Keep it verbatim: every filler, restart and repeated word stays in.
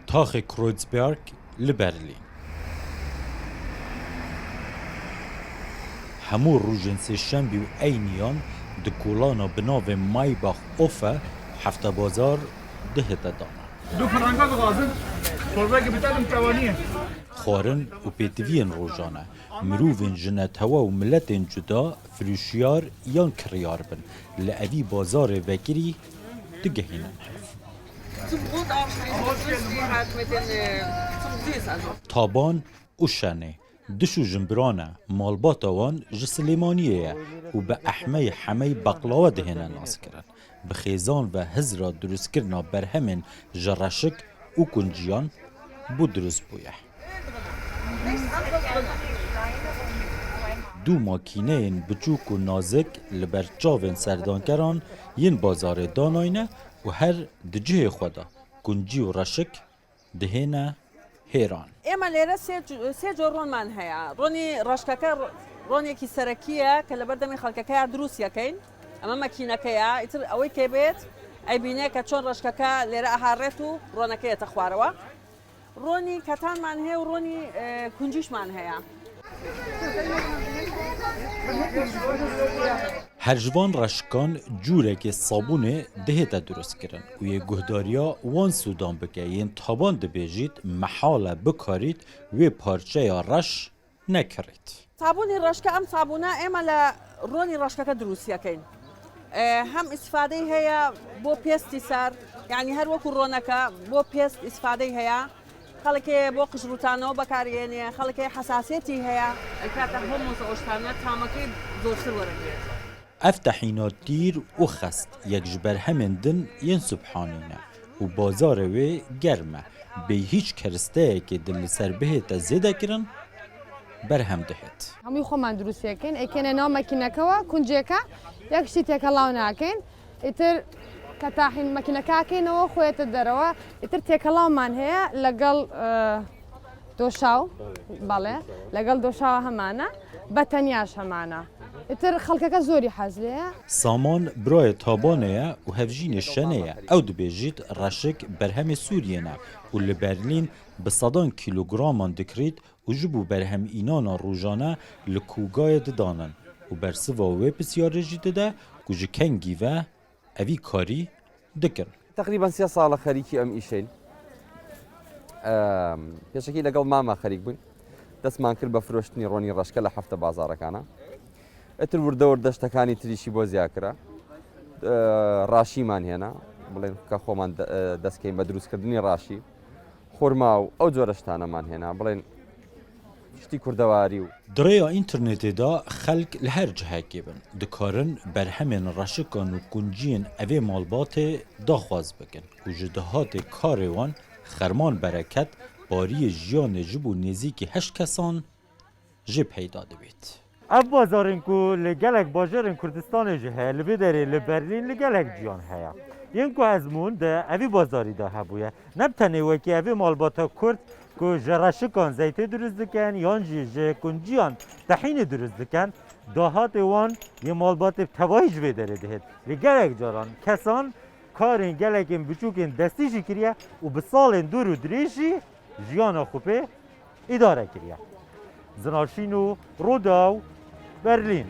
Taxê Kreuzberg li Berlîn. Hemû rojên sêşembî û eyniyan di kolana bi navê Maybach Offe heftebazar dihête dana. Du franga dixwazim, çorbekî bitelim tewaniyê. Xwarin û pêtiviyên rojane, mirovên ji netewe û miletên cuda firûşiyar yan kiryar bin, li evî bazarê vekirî digihînin hev. Zum Rot aufschließen, Süßigkeit mit den, äh, zum Süß, also. Taban û şenê, diş û jimbirane, malbata wan ji Silêmaniyê ye û bi ehmey hemey beqlawe dihêne naskirin. Bi xêzan ve hizra dirustkirina berhemên ji reşik û kunciyan bo dirust bûye. Du makîneyên biçûk û nazik li ber çavên serdankeran yên bazarê danayne û her di cihê xwe de kuncî û reşik dihêne hêran. ئێمە لێرە سێ ج-، سێ جۆر ڕۆنمان هەیە. ڕۆنی ڕەشکەکە ڕ-، ڕۆنێکی سەرەکیە کە لەبەر دەمی خەڵکەکەیە دروستیەکەین. ئەمە مەکینەکەیە. ئیتر ئەوەی کێ بێت، ئەیبینێ کە چۆن ڕەشکەکە لێرە ئەهاڕێت و ڕۆنەکەیەتە خوارەوە. ڕۆنی کەتانمان هەیە و ڕۆنی، ئێ، کونجیشمان هەیە. Her ji van reşikan cûrekê sabûnê dihête dirustkirin û yê guhdariya wan sûdan bike yên taban dibêjît, mehal e bikarît wê parçeya reş nekirît. سابوونی ڕەشکە، ئەم سابوونە ئێمە لە ڕۆنی ڕەشکەکە دروستیەکەین. ئێ، هەم ئیسفادەی هەیە بۆ پێستی سەر، یعنی هەر وەکو ڕۆنەکە بۆ پێست ئیسفادەی هەیە. خەڵکێ بۆ قژ ڕووتانەوە بەکارهێنێ، خەڵکێ حەساسیەتی هەیە. ئەکاتە هۆمۆسە ئۆشتانە تامەکەی زۆرتر وەرەگرێت. Ev tehîna tîr û xest yek ji berhemên din yên Subhanî ne û bazarê wê germ e. Bêyî hîç keristeyekê din li ser bihête zêdekirin, berhem dihêt. هەمووی خۆمان دروستیەکەین، ئەیکەنە ناو مەکینەکەوە، کونجێکە، یەک شتی تێکەڵاو ناکەین. ئیتر کە تاحین مەکینەکەکەینەوە خۆیەتە دەرەوە. ئیتر تێکەڵاومان هەیە لەگەڵ، ئە، دۆشاو. بەڵێ، لەگەڵ دۆشاوە هەمانە، بە تەنیاش هەمانە. ئیتر خەڵکەکە زۆری حەز لێیە. Saman birayê Tabanê ye û hevjînê Şenê ye. Ew dibêjît reşik berhemê Sûriyê ne û li Berlîn bi sedan kîlograman dikirît û ji bo berhem înana rojane li kûgayê didanin û bersiva wê pisyarê jî dide ku ji kengî ve evî karî dikin. تقریباً سێ ساڵە خەریکی ئەم ئیشەین. ئەم، پێشەکی لەگەڵ ماما خەریک بووین. دەستمان کرد بە فرۆشتنی ڕۆنی ڕەشکە لە هەفتە بازارەکانە. ئیتر وردە وردە شتەکانی تریشی بۆ زیاکرا. ئە، ڕاشیمان هێنا. بڵێن کە خۆمان دە-، ئە، دەستکەین بە دروستکردنی ڕاشی. خورما و ئەو جۆرە شتانەمان هێنا. بڵێن شتی کوردەواری و Di rêya înternetê de xelk li her cihekê bin, dikarin berhemên reşikan û kunciyên evê malbatê daxwaz bikin û ji dahatê karê wan Xerman Bereket pariyê jiyanê ji bo nêzîkî heşt kesan jê peyda dibêt. Ev bazarên ku li gelek bajarên Kurdistanê jî heye, li vê derê li Berlîn li gelek ciyan heye. Yên ku ez mûn di evî bazarî de hebûye. Ne bi tenê wekî evê malbata Kurd ku ji reşikan zeytê dirust dikin yan jî ji kunciyan tehînê dirust dikin, dahatê wan yê malbatê bi tevahî ji vê derê dihêt. Lê gelek caran kesan karên gelekên biçûkên destî jî kiriye û bi salên dûr û dirêj jî jiyana xwe pê îdare kiriye. Zinaşîno, Rodaw, Berlîn.